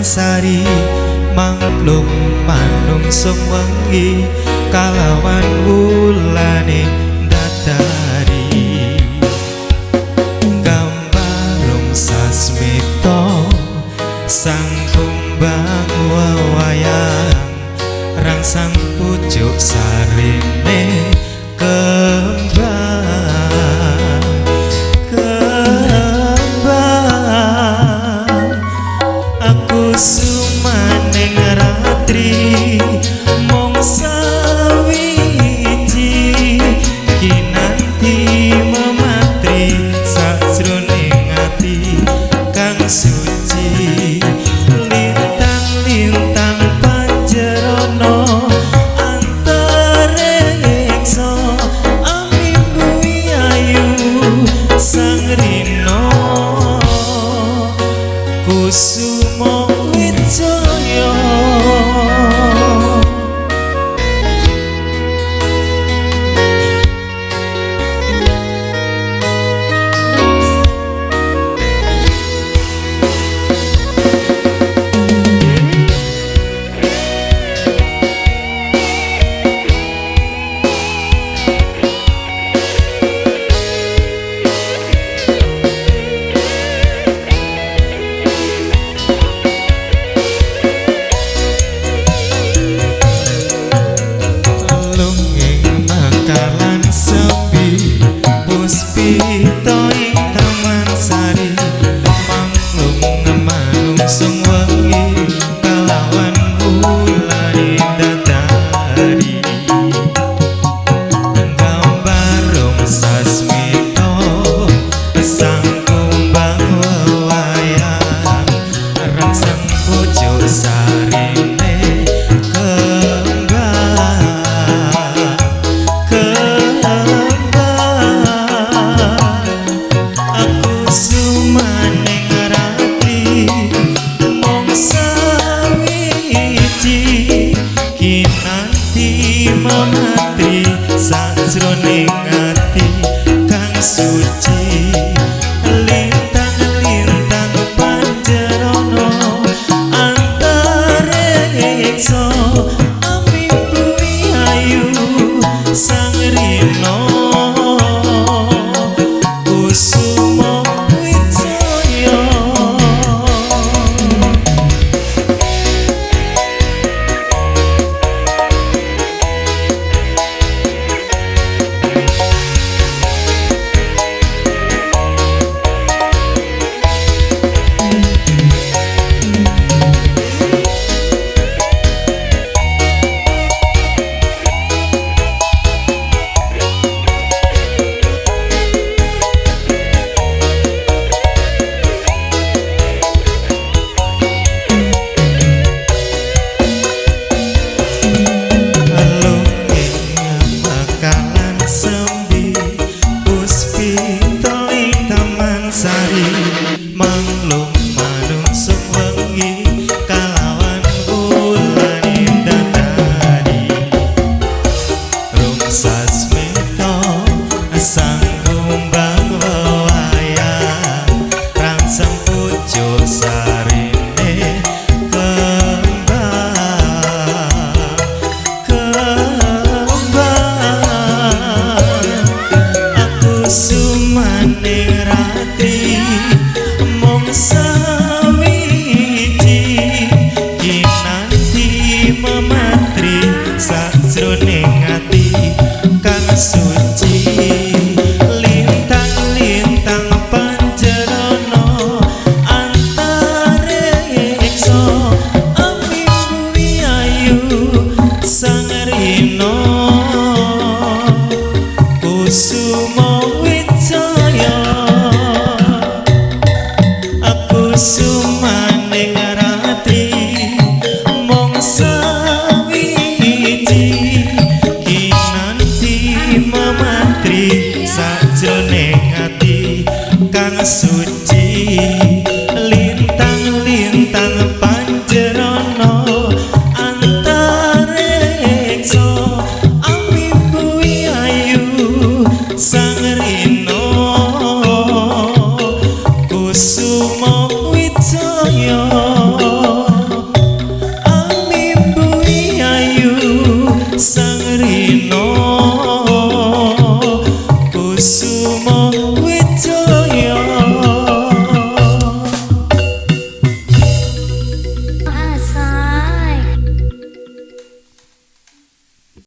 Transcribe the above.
Sari mangklung manungsung wengi kalawan wulane datari gambarung sasmita sang kumbang wewayang rangsang pucuk sarine kembang kembang. Aku sumaning ratri mung sawiji kinanti mematri sajroning ati kang suci. Lintang-lintang panjerono antareksa amimbuhi ayu sang rina Kusuma Wijaya. Lunging makalan sepi puspita ing taman sari manglung manungsung wengi kalawan wulane datari gambarung sasmita sang kumbang wewayang rangsang pucuk sarine kembang kembang. Aku sumaning ratri mung sawiji kinanti mematri sajroning ati kang suci. Lintang-lintang panjerono antareksa amimbuhi ayu sang rina Kusuma Wijaya. Lunging makalan sembi puspita ing taman sari manglung manungsung wengi kalawan wulane datari rum sasmita sang kumbang wewayang rangsang pucuk sarine kembang kembang. Aku sumaning ratri mung sawiji kinanti mematri sajroning ati kang suci. Lintang-lintang panjerono antareksa amimbuhi ayu sang rina Kusuma Wijaya. Aku sumaning ratri mung sawiji kinanti mematri sajroning ati kang suci. Lintang-lintang panjerono